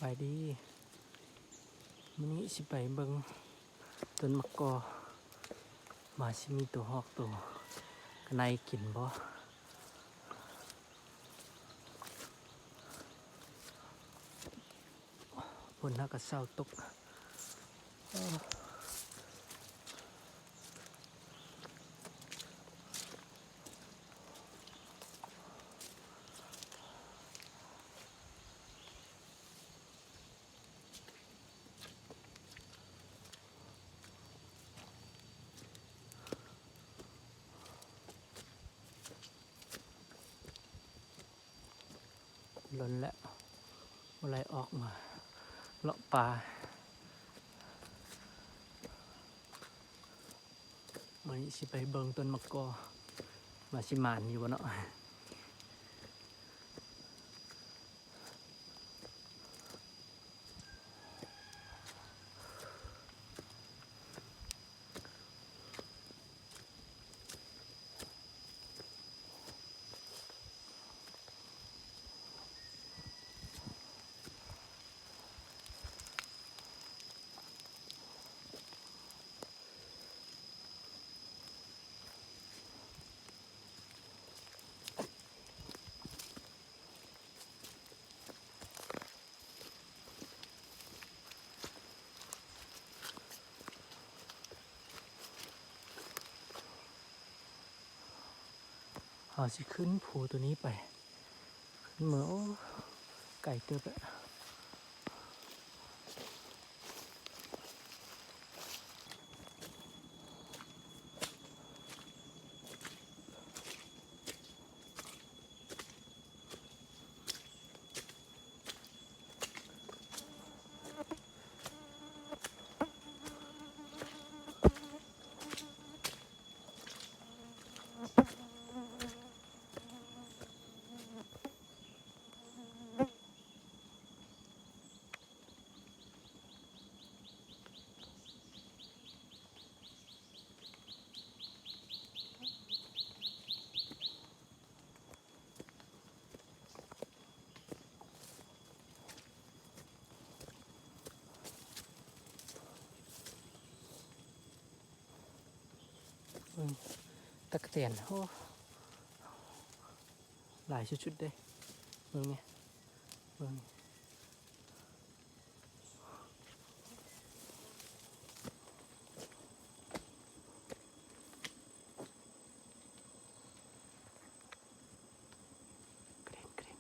ບາຍດີ ມື້ນີ້ຊິໄປເບິ່ງຕົ້ນໝາກກໍ ວ່າຊິມີໂຕຮອກໂຕກະໄນກິນບໍ່. ຝົນຫາກະເຊົາຕົກ. ດົນແລ້ວບໍ່ໄດ້ອອກມາເລາະປ່າ. ມື້ນີ້ຊິໄປເບິ່ງຕົ້ນໝາກກໍ ວ່າຊິໝານຢູ່ບໍ່ເນາະ. ເຮົາຊິຂຶ້ນພູໂຕນີ້ໄປ ຂຶ້ນເມືອ ໂອ້ ໄກເຕີບແລ້ວ. ເບິ່ງຕັກກະແຕນ ໂອ້ ຫຼາຍສຸດໆເດ້. ເບິ່ງນີ້ ເບິ່ງນີ້. ກະເດັນ ກະເດັນ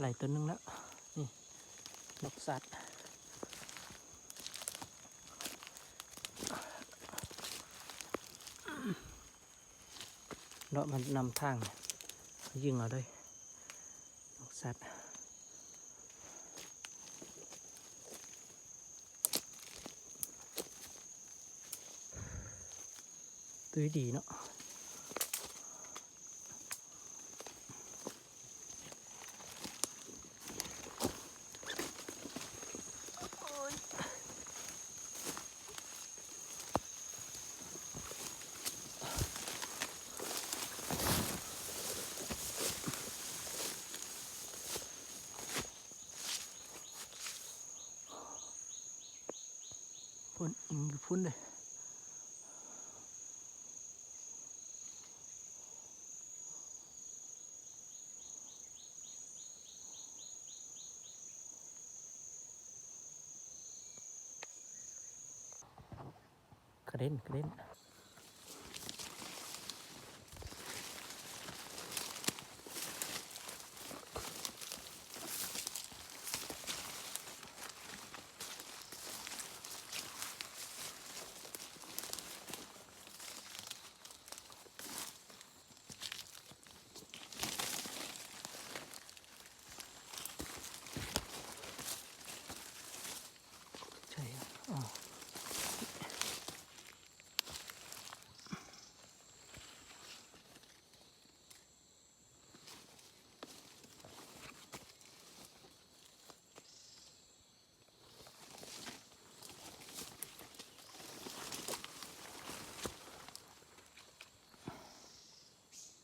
ໄລ່ຕົວໜຶ່ງແລ້ວ ນີ້ ນົກສັດ ເລາະມານຳທາງ ຍິງເອົາເດີ້ ນົກສັດ. ຕຸ້ຍດີເນາະ. ພຸ້ນ ອີງຢູ່ພຸ້ນເດ້. ກະເດັນ ກະເດັນ. ໃຊ່ ອໍ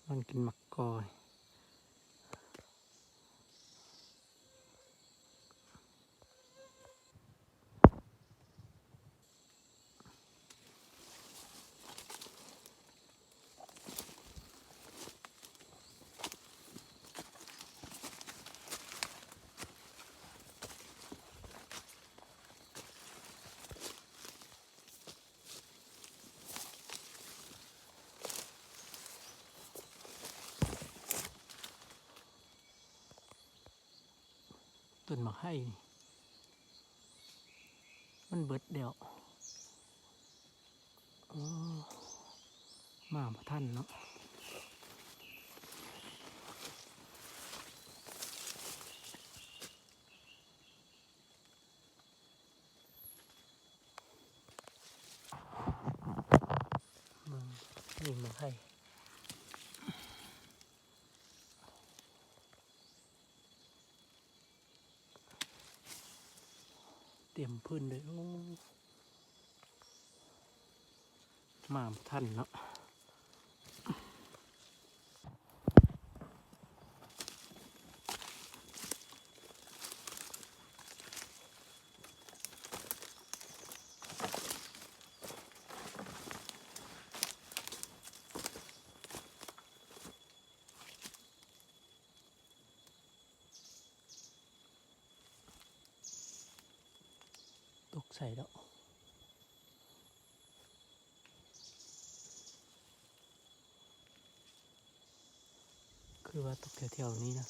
ມັນກິນໝາກກ້ອຍ. ຕົ້ນໝາກໄຮນີ້ ມັນເບິດແລ້ວ. ໂອ້ ມາບໍ່ທັນເນາະ. ເບິ່ງ ນີ້ໝາກໄຮ ເຕັມພື້ນເລີຍ. ໂອ້ ມາບໍ່ທັນເນາະ. ຕົກໃສດອກ. ຄືວ່າຕົກແຖວໆນີ້ນະ.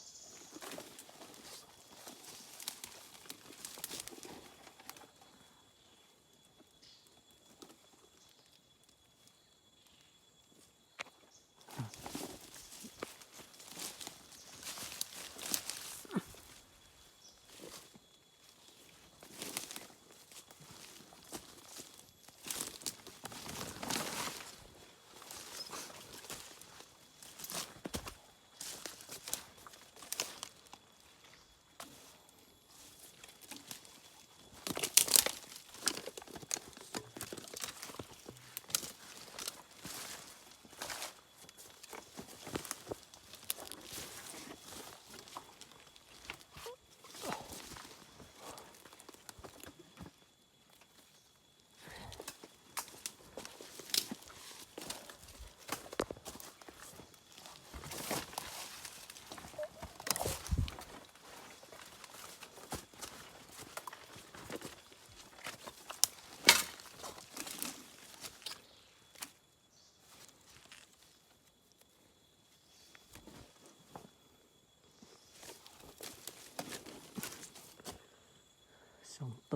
ສອງໂຕ.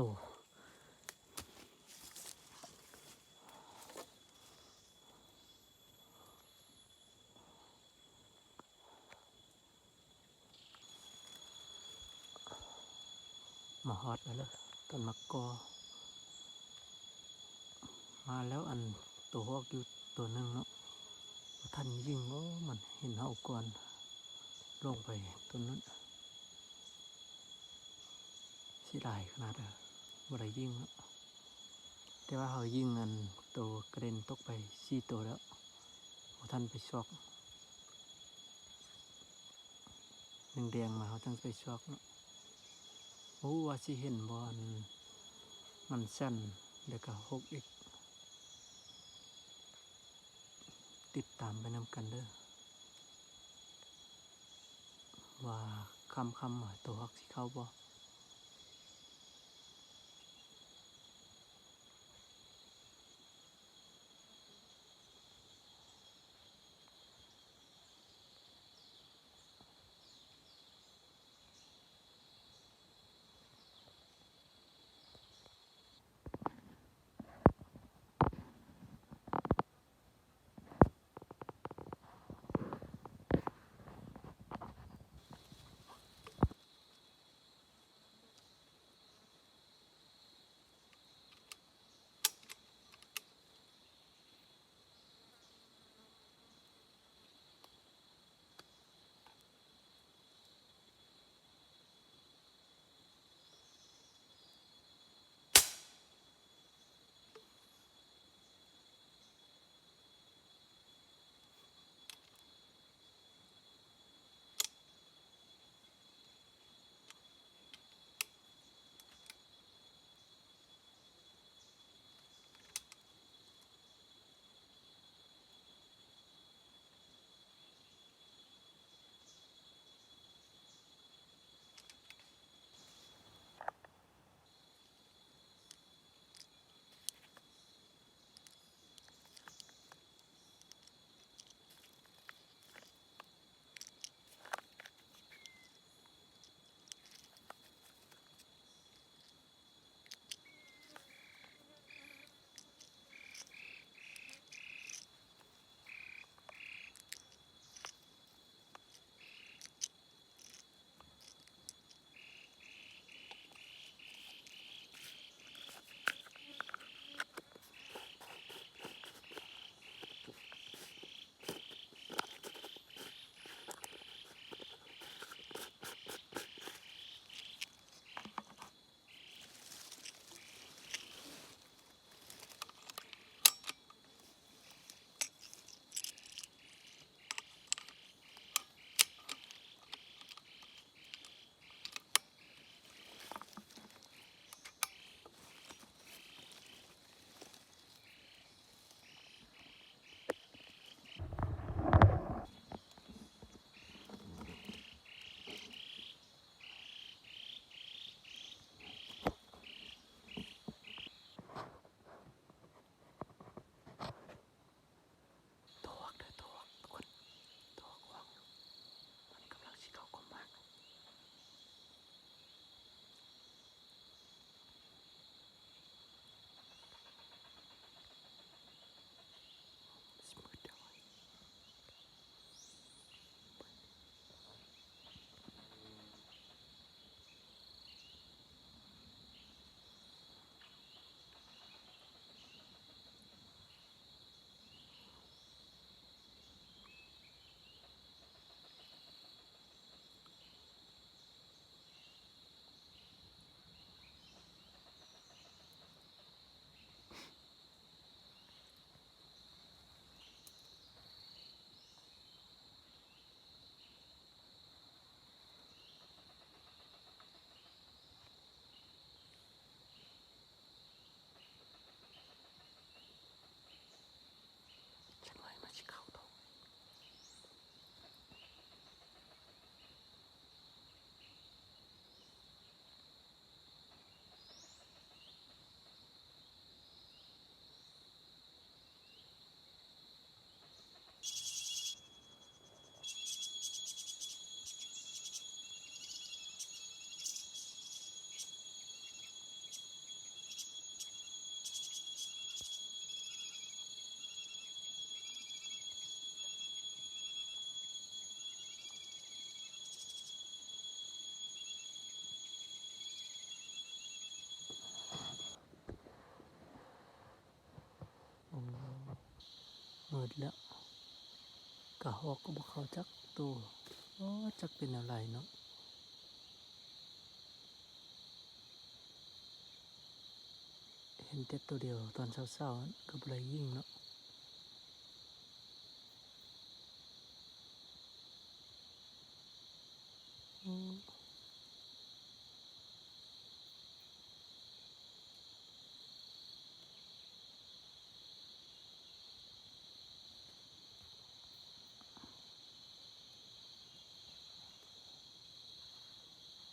ມາຮອດແລ້ວເດີ ຕົ້ນໝາກກໍ ມາແລ້ວ. ອັນໂຕຮອກຢູ່ໂຕໜຶ່ງເນາະ ບໍ່ທັນຍິງ. ໂອ້ ມັນເຫັນເຮົາກ່ອນ ລົງໄປຕົ້ນນັ້ນ. ເສຍດາຍຂະໜາດ ເອີ ບໍ່ໄດ້ຍິງເນາະ. ແຕ່ວ່າເຮົາຍິງອັນໂຕກະເດັນຕົກໄປສີ່ໂຕແລ້ວ ບໍ່ທັນໄປຊອກ. ແດງໆມາເຮົາຈັ່ງໄປຊອກເນາະ. ບໍ່ຮູ້ວ່າຊິເຫັນບໍ່ ອັນມັນສັ້ນ ແລ້ວກະຫົກອີກ. ຕິດຕາມໄປນຳກັນເດີ ວ່າຄ່ຳໆມາໂຕຮັກຊິເຂົ້າບໍ່. ມືດແລ້ວ ກະຮອກກໍບໍ່ເຂົ້າຈັກໂຕ. ໂອ້ ຈັກເປັນແນວໃດເນາະ. ເຫັນແຕ່ໂຕດຽວຕອນເຊົ້າໆ ກໍບໍ່ໄດ້ຍິງເນາະ. ໂອ້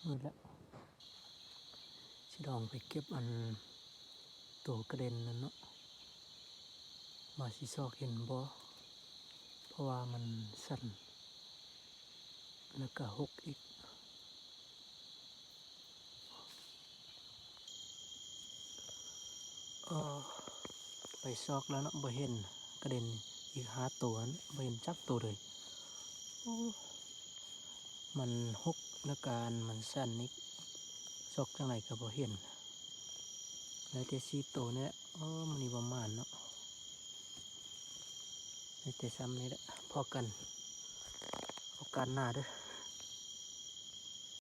ມືດແລ້ວ ຊິລອງໄປເກັບອັນໂຕກະເດັນນັ້ນເນາະ ວ່າຊິຊອກເຫັນບໍ່ ເພາະວ່າມັນສັ່ນ ແລ້ວກະຫົກອີກ. ເອີ ໄປຊອກແລ້ວເນາະ ບໍ່ເຫັນກະເດັນອີກຫ້າໂຕ ບໍ່ເຫັນຈັກໂຕເລີຍ. ໂອ້ ມັນຫົກ ແລ້ວກະອັນມັນສັ່ນອີກ ຊອກຈັ່ງໃດກະບໍ່ເຫັນ. ໄດ້ແຕ່ສີ່ໂຕນີ້ແຫຼະ. ໂອ້ ມື້ນີ້ບໍ່ໝານເນາະ ໄດ້ແຕ່ຊ່ຳນີ້ແຫຼະ. ພໍ້ກັນໂອກາດໜ້າເດີ້.